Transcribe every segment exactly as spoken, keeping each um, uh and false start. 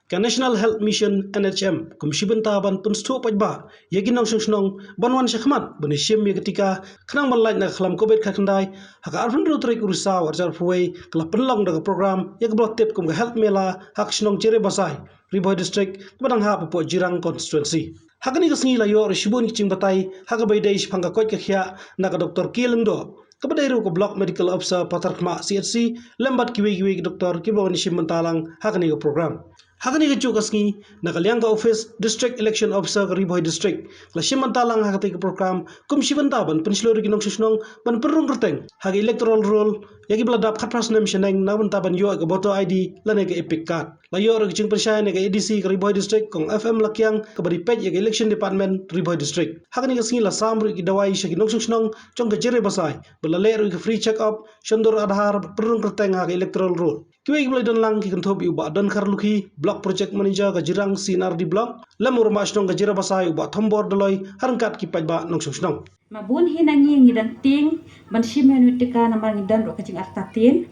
Ka National Health Mission, N H M, kum shi bynta ban pynsngewthuh paidbah ïa ki nongshong shnong ban wan sha khmat ban ïashim ïa ka tika khnang ban lait na ka khlam covid khatkhyndai, ha ka arphew hynriew tarik u Risaw arhajar arphew wei, ka la pynlong da ka program ïa kaba la tip kum ka Health Mela ha ka shnong Jere Basai, Ri Bhoi District, kaba dang hap hapoh Jirang Constituency. Ha kane ka sngi la ïoh ruh shibun ki jingbatai ha kaba ïadei shaphang ka koit ka khiah na ka Doktor K Lyngdoh, kaba dei ruh ka Block Medical Officer Patharkhmah C H C, lem bad kiwei kiwei ki doktor kiba wan shim bynta lang ha kane ka program. Ha kane kajuh ka sngi, na ka liang ka office District Election Officer ka Ri Bhoi District, la shim bynta lang ha katei ka program kum shi bynta ban pynshlur ïa ki nongshong shnong ban pynrung kyrteng ha ka electoral roll ïa kiba la dap khatphra snem shaneng na ka bynta ban ïoh ïa ka voter I D lane ka EPIC card. La ïoh ruh ka jingpynshai na ka A D C ka Ri Bhoi District, Kong F M Lakiang, kaba dei peit ïa ka Election Department Ri Bhoi District. Ha kane ka sngi la sam ruh ïa ki dawai sha ki nongshong shnong jong ka Jere Basai, bad la leh ruh ïa ka free check up, shondur Aadhaar, bad pynrung kyrteng ha ka electoral roll. Kiwei kiba la don lang ki kynthup ïa u Bah Donkharlukhi, Block Project Manager ka Jirang C and R D Block, lem u Rangbah Shnong ka Jere Basai, u Bah Thombor Dolloi, ha ryngkat ki paidbah nongshong shnong. Namar bun hi na ngi ngi dang tieng ban shim ïa une u tika namar ngi don ruh ka jingartatien.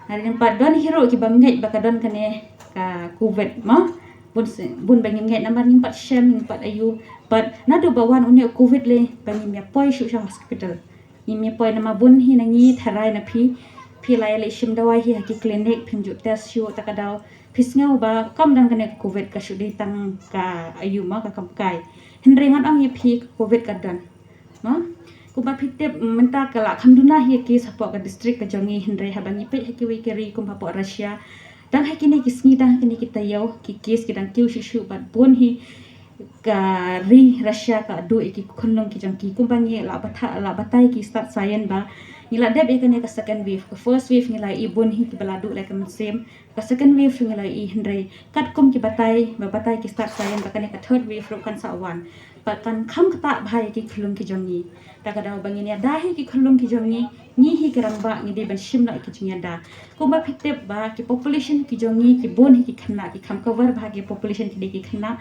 Hadien pat don hi ruh kiba ngeit ba ka don kane ka covid mo. Bun se, bun ba ngim ngeit namar ngim pat shem, ngim pat ïohi. Bad naduh ba wan une u covid lei ba ngim ïa poi shuh sha hospital. Ngim ïa poi namar bun hi na ngi tharai na phi, phi la ïa leit shim dawai hi ha ki klinik, phim ju test shuh, ta ka daw phi sngew ba kam don kane ka covid, ka shu dei tang ka aïu mo, ka kam kai. Hynrei ngan ong ïa phi ka covid ka don. Mo? Kumba phi tip mynta ka la kham duna hi ka case hapoh ka district ka jong ngi, hynrei haba ngi peit ha kiwei ki ri kum hapoh Russia, dang ha kine ki sngi, dang ha kine ki taïew, ki case ki dang kiew shuh shuh bad bun hi ka ri Russia ka duh ïa ki khunlung ki jong ki. Kumba ngi la batha-, la batai ki stad science ba ngi la dep ïa kane ka second wave. Ka first wave ngi la ïohi bun hi kiba la duh leh ka mynsiem. Ka second wave ngi la ïohi, hynrei katkum ki batai, ba batai ki stad science ba kane ka third wave ruh kan sa wan. Bad kan kham ktah bha ïa ki khunlung ki jong ngi. Ta ka daw ba ngin ïada hi ki khunlung ki jong ngi, ngi hi ki rangbah ngi dei ban shim noh ïa ki jingïada. Kumba phi tip ba ki population ki jong ngi ki bun hi ki khynnah, ki kham cover bha ki population ki dei ki khynnah.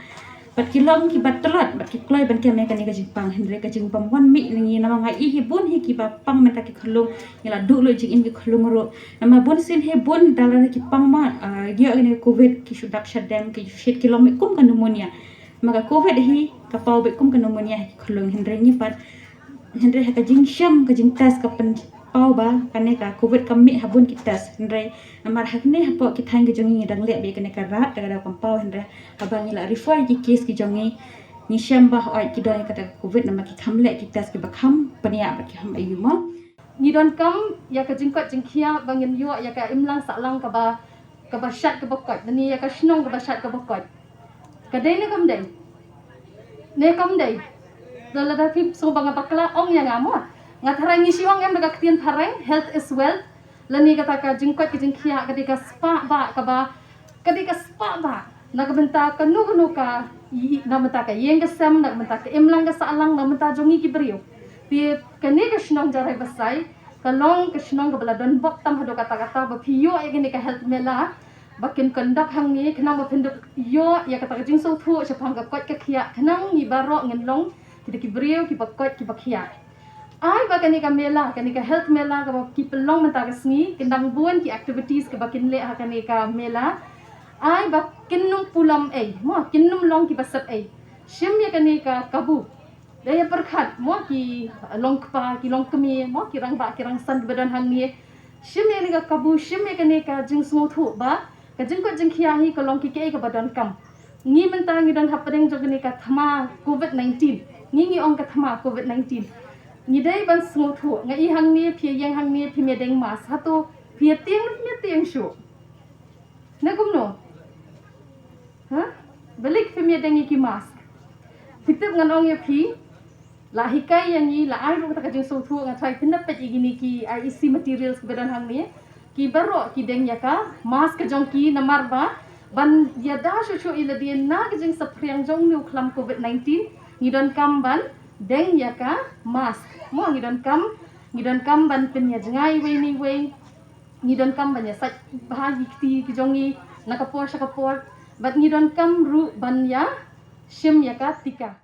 Bad ki long kiba tlot, bad ki kloi ban kem ïa kane ka jingpang, hynrei ka jingbymwan mih na ngi namar nga ïohi bun hi kiba pang mynta ki khunlung, ngi la duh lut jingim ki khunlung ruh. Namar bun sien hi bun da lada ki pang mo, ah, ïoh kane ka covid ki shu dap shadem, ki shu shit, ki long mih kum ka pneumonia. Namar ka covid hi ka paw beit kum ka pneumonia ha ki khunlung, hynrei ngi pat, hynrei ha ka jingshem, ka jingtest ka pynpaw ba kane ka covid ka mih ha bun ki test. Hynrei namar hangne hapoh ki thaiñ ki jong ngi ngi dang leh beit kane ka rat, da ka daw kam paw, hynrei haba ngi la refer ki case ki jong ngi, ngi shem ba hooid ki don ïa kata ka covid namar ki kham leh ki test kiba kham bniah bad ki kham aïu mo. Ngi donkam ïa ka jingkoit jingkhiah ba ngin ïoh ïa ka imlang sahlang kaba, kaba shait kaba koit, lane ïa ka shnong kaba shait kaba koit. Ka dei ne kam dei? Ne kam dei? Lada phi sngew ba nga bakla, ong ïa nga mo. Nga tharai ngi shu ong em da ka ktien phareng, health is wealth. Lane kata ka jingkoit ka jingkhiah ka dei ka spah bah kaba, ka dei ka spah bah na ka bynta kano kano ka, i-, na bynta ka ïing ka sem, na bynta ka imlang ka sahlang, na bynta jong ngi ki briew. Te kane ka shnong Jarai Basai ka long ka shnong kaba la don bok tam haduh katta katta ba phi ïoh ïa kane ka health mela ba kin conduct hangne, khnang ba phin ïoh ïa kata ka jingsngewthuh shaphang ka koit ka khiah, khnang ngi baroh ngin long kita ki briew kiba koit kiba khiah. Ai ba kane ka mela, kane ka health mela kaba ki pynlong mynta ka sngi, kin dang bun ki activities kaba kin leh ha kane ka mela. Ai ba kin nym pulom ei mo, kin nym long kiba sep ei. Shim ïa kane ka kabu. Da ïa pyrkhat mo ki long kpa, ki long kmie mo, ki rangbah ki rangsan kiba don hangne. Shim ïa kane ka kabu, shim ïa kane ka jingsngewthuh ba ka jingkoit jingkhiah hi ka long kaei kaba donkam. Ngi mynta ngi don hapdeng jong kane ka thma covid nineteen. Ngi ngi ong ka thma covid nineteen. Ngi dei ban sngewthuh, nga i hangne, phi ïeng hangne, phim ïadeng mask. Hato phi ïatieng, phim ïatieng shuh? Ne kumno? Ha? Balei phim ïadeng ïa ki mask? Phi tip ngan ong ïa phi, la hikai ïa ngi, la ai ruh kata ka jingsngewthuh, nga tharai phin da peit ïa kine ki I E C materials kiba don hangne. Ki baroh ki deng ïa ka mask ka jong ki namar ba ban ïada shuh shuh ïa lade na ka jingsaphriang jong une u khlam covid nineteen, ngi donkam ban deng ïa ka mask. Mo, ngi donkam, ngi donkam ban pynïajngai iwei na iwei. Ngi donkam ban ïa sait bha ïa ki kti ki jong ngi na ka por sha ka por. Bad ngi donkam ruh ban ïa shim ïa ka tika.